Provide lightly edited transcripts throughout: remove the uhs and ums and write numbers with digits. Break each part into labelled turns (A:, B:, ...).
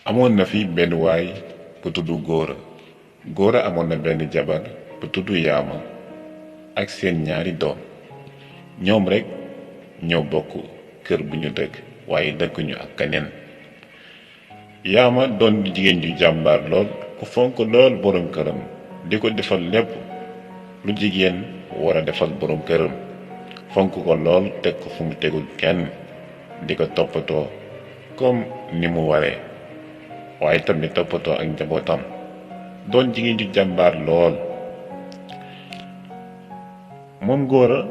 A: amoon na fi benn waay bu tudd góora amoon na benn jabar bu tudd yaama ak seen ñaari doom. ñoom rekk ñoo bokk kër bu ñu dëkk waaye dëkkuñu ak keneen. yaama doon jigéen ju jàmbaar lool ku fonk lool boroom këram di ko defal lépp lu jigéen war a defal boroom këram, fonk ko lool teg ko fu mu tegul kenn, di ko toppatoo comme ni mu waree, waaye tamit toppatoo ak njabootam. doon jigéen ju jàmbaar lool. moom góora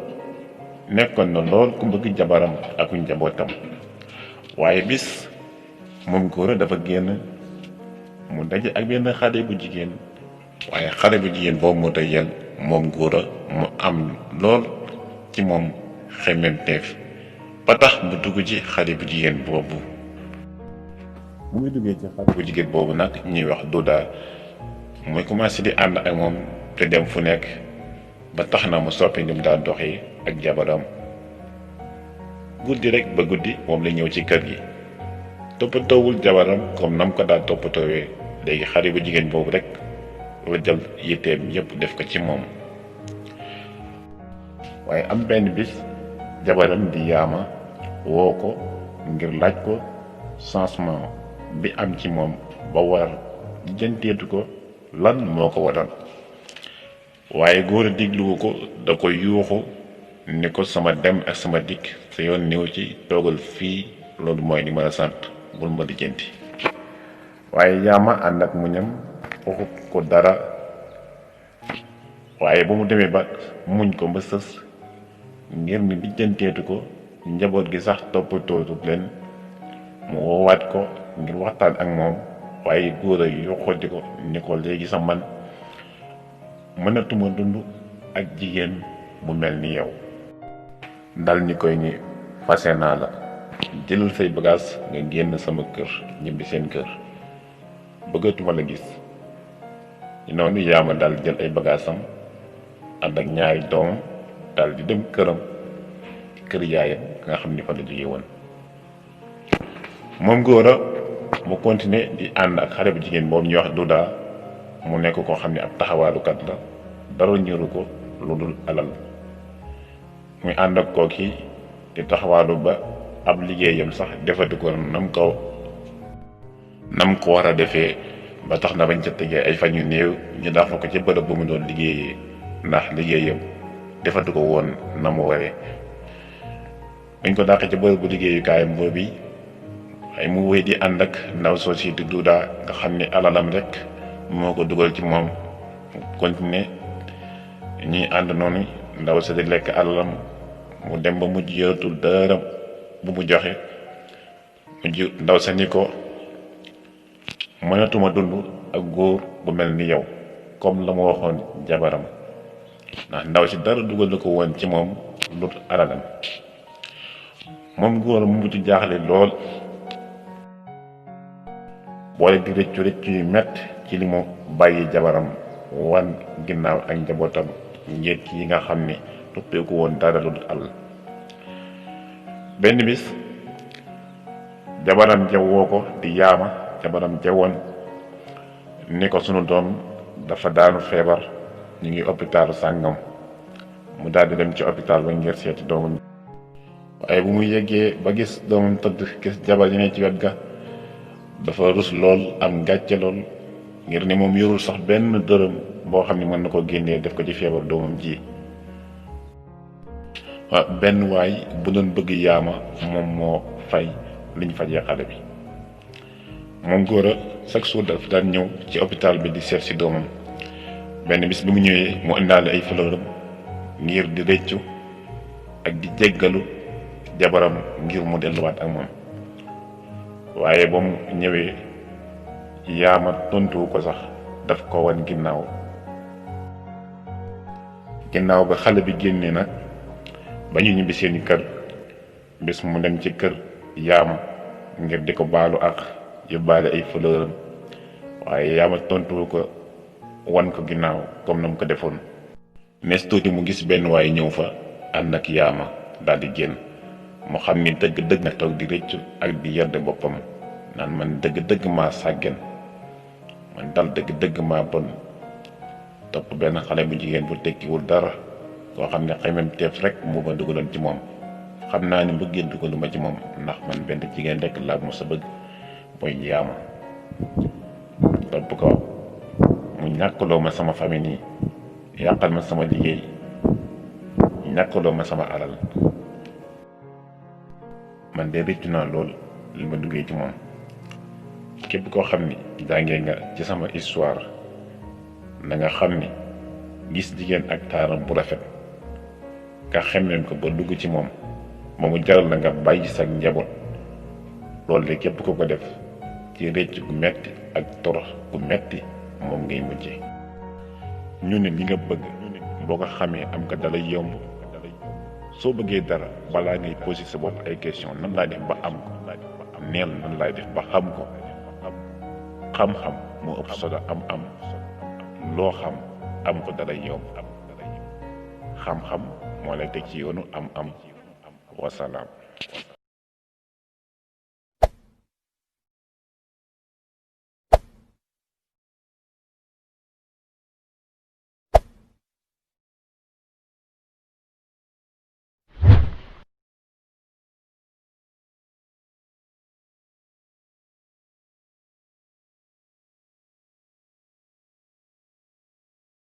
A: nekkoon na lool ku bëgg jabaram ak njabootam, waaye bis moom góora dafa génn mu daje ak benn xale bu jigéen, waaye xale bu jigéen boobu moo dajeel moom góora mu am lool ci moom xemmemteef ba tax mu dugg ci xale bu jigéen boobu. bu muy duggee ci xale bu jigéen boobu nag ñuy wax Duda, muy commencé di ànd ak moom te dem fu nekk ba tax na mu soppi ni mu daan doxee ak jabaram. guddi rek ba guddi moom la ñëw ci kër gi, toppatoowul jabaram comme nam ko daan toppatoowee. léegi xale bu jigéen boobu rek la jël yitteem yépp def ko ci moom. waaye am benn bis jabaram di yaama woo ko ngir laaj ko changement bi am ci moom ba war jënteetu ko lan moo ko waral. waaye góor a digluwu ko, da ko yuuxu ni ko sama dem ak sama dikk sa yoon néew ci, toogal fii, loolu mooy li ma la sant, bul ma lijjanti. waaye yaama ànd ak muñam waxu ko dara, waaye ba mu demee ba muñ ko ba sës ngir ni lijjanteetu ko, njaboot gi sax toppatootu leen, mu woowaat ko ngir waxtaan ak moom. waaye góor a yoxoti ko ni ko léegi sax man mënatuma dund ak jigéen bu mel ni yow. dal ni koy ni fase naa la, jëlal say bagaas nga génn sama kër, ñibbi seen kër, bëggatuma la gis. noonu yaama dal jël ay bagaasam ànd ak ñaari doomam dal di dem këram, kër yaayam nga xam ni fa la jóge woon. moom góora mu continuer di ànd ak xale bu jigéen boobu ñuy wax Duda, mu nekk koo xam ne ab taxawaalukat la, dara ñëru ko lu dul alal. muy ànd ak kooki di taxawaalu ba ab liggéeyam sax defati ko nam ko war a defee, ba tax na bañ ca tegee ay fan yu néew ñu dàq ko ci bërëb bu mu doon liggéeyee, ndax liggéeyam defatu ko woon na mu waree. bañ ko dàqee ci bërëb bu liggéeyukaayam boobu ay mu wéy di ànd ak ndaw soosi di Duda nga xam ni alalam rek moo ko dugal ci moom. continuer ñuy ànd noonu, ndaw sa di lekk alalam, mu dem ba mujj yëratul dërëm bu mu joxe. mujj ndaw sa ni ko mënatuma dund ak góor bu mel ni yow, comme la ma waxoon jabaram, ndax ndaw si dara dugal ko woon ci moom lu alalam. moom góor mu mujj jaaxle lool, boole di rëccu yu metti ci li mu bàyyi jabaram wan ginnaaw ak njabootam ngir yi nga xam ni toppeeku woon dara lu dul alal. benn bis jabaram jawwoo ko di yaama, jabaram jawoon ni ko sunu doom dafa daanu feebar, ñu ngi hôpitalu sàngam. mu daldi dem ci hôpital ba ngir seeti doomam. waaye bu mu yeggee ba gis doomam tëdd, gis jabar yi ne ci wet ga, dafa rus lool, am gàcce lool, ngir ne moom yorul sax benn dërëm boo xam ne mën na ko génnee def ko ci feebar doomam ji. waaw benn waay bu doon bëgg yaama moom moo fay liñ fajee xale bi. moom góora chaque jour dafa daan ñëw ci hôpital bi di seet si doomam. benn bis bi mu ñëwee mu indaale ay fleuram ngir di rëccu ak di jéggalu jabaram ngir mu delluwaat ak moom. waaye ba mu ñëwee yaama tontuwu ko sax, daf ko wan ginnaaw ba xale bi génnee nag ba ñu ñibbi seeni kër. bis mu dem ci kër yaama ngir di ko baalu ak yóbbaale ay fleuram, waaye yaama tontuwu ko, wan ko ginnaaw comme na mu ko defoon. nees tuuti mu gis benn waaye ñëw fa ànd ak yaama daal di génn. mu xam ni dëgg na toog di rëccu ak di yedd boppam, naan man dëgg-dëgg maa sàggen, man dal dëgg-dëgg maa bon topp benn xale bu jigéen bu tekkiwul dara koo xam ne xemem teef rek moo ma dugaloon ci moom. xam naa ni mbëggeel dugaluma ci moom ndax man benn jigéen rek laa mos a bëgg mooy yaama. topp ko mu ñàkkaloo ma sama famille nii, yàqal ma sama liggéey, ñàkkaloo ma sama alal. man de rëccu naa lool li ma duggee ci moom. képp koo xam ni jàngee nga ci sama histoire na nga xam ni gis jigéen ak taaram bu rafet nga xemmeem ko ba dugg ci moom ba mu jaral la nga bàyyi sa njaboot, loolu de képp ko ko def ci rëcc gu metti ak torox gu metti moom ngay mujjee. ñu ne li nga bëgg boo ko xamee am ko dalay yomb. soo bëggee dara balaa ngay posé sa bopp ay question nan laay def ba am ko neel nan laay def ba xam ko. xam-xam moo ëpp solo am loo xam am ko dalay yomb. xam-xam moo lay teg ci yoonu am wasalaam.